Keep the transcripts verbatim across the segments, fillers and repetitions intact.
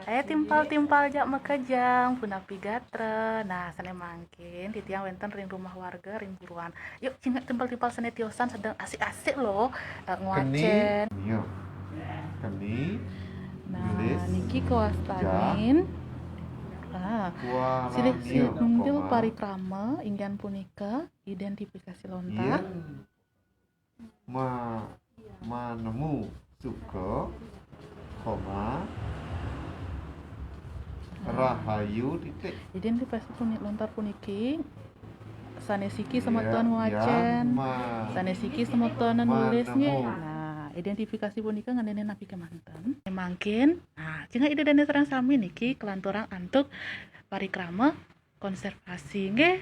Eh, timpal-timpal jak makejang, punapi gatra. Nah, sané mangkin titiang wénten ring rumah warga ring Buruan. Yuk, cingak timpal-timpal sané tiosan sedeng asik-asik loh. Eh, ngwacén. Keni, nio. Keni, nah, gelis, niki kawastanin. Ah, silih sinunggil parikrama inggih punika identifikasi lontar. Yen ma-, manemu suka, koma, rahayu titik. Identifikasi puni-, lontar puniki, sané siki semeton ngwacén, sané siki semeton nulis nggih. Nah, identifikasi punika ngeninin napi kémanten? Mangkin, nah, cingak Ida dané sareng sami niki kalanturang antuk parikrama konservasi nggih,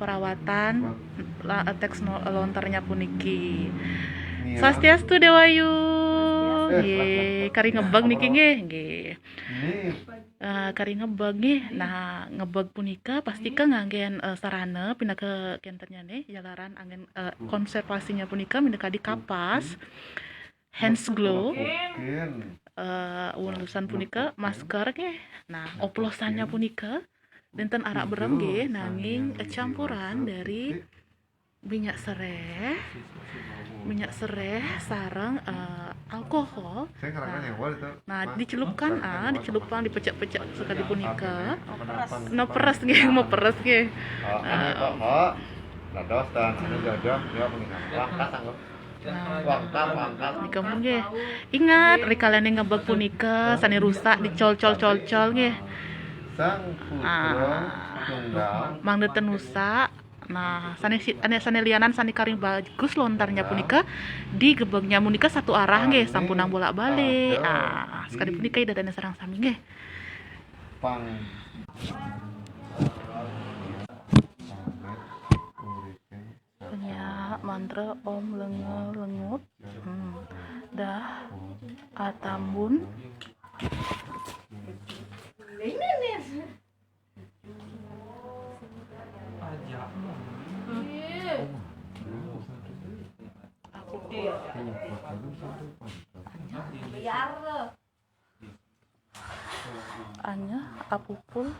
perawatan la-, teks no-, lontarnya puniki. Swastiastu Déwa Ayu. Nggih, kari ngebeg niki nggih, nggih. Eh, kari ngebeg nggih. Nah, ngebeg punika pastika nganggén, eh, sarana pinaka kéntennyané jalaran anggén, eh, konservasinya punika minakadi kapas, hands glove, eh, ulesan punika, masker nggih. Nah, oplosannya punika nénten arak berem nggih, nanging campuran dari minyak seréh, minyak seréh sareng, eh, alkohol. Nah, dicelupkan, ah, dicelupkan, dipecek-pecek sakadi punika. Nah, peres nggih, meperes nggih. Nah, dados dan anu jadah, ya, mengingatan. Langkah sanggup. Nah, nika pun nggih. Ingat, rikalaning ngebeg punika sané rusak dicol-col-col-col nggih. Sang Putra Tunggal. Mangda ten rusak. Nah, sané si-, ané sané lianan sané kari bagus lontarnya punika digebegnya punika satu arah nggih, sampunang bolak-balik. Ah, sakadi punika Ida dané sareng sami nggih. Pang. Nya, mantra Om Lenga Lengup. Hmm. Dah atambun. Anya, apupul.